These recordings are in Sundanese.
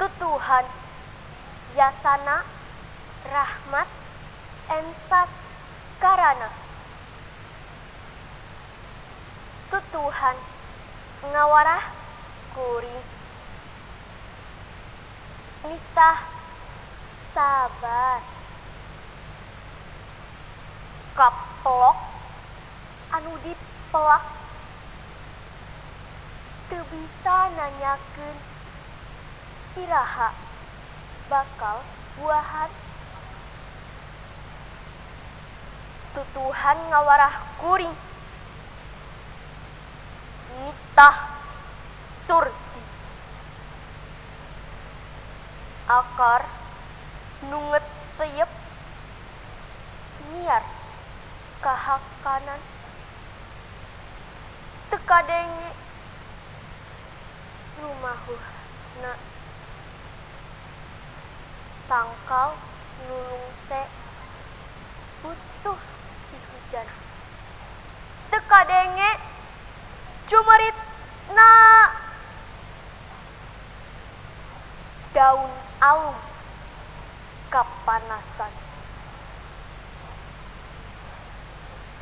Tutuhan yasana rahmat ensas karana. Tutuhan ngawarah kuring nitah sabar. Kaplok anu dipelak teu bisa nanyakeun iraha bakal buahan. Tutuhan ngawarah kuring nitah surti. Akar nu ngeteyep nyiar kahakanan teu kadenge rumahuhna. Tangkal nu lungse butuh dihujan teu kadenge cumeritna. Daun alum kapanasan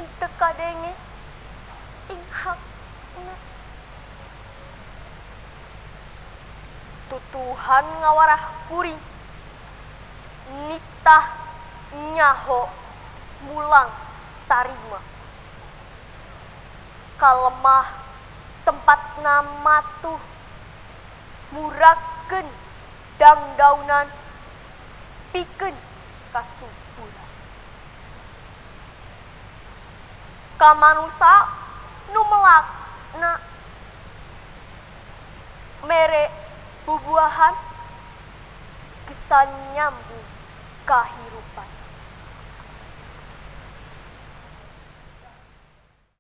teu kadenge inghakna. Tutuhan ngawarah kuring nitah nyaho mulang tarima. Kalemah tempatna matuh murakeun dangdaunan pikeun kasuburan. Ka manusa nu melakna mere bubuahan gesan nyambung kahirupan.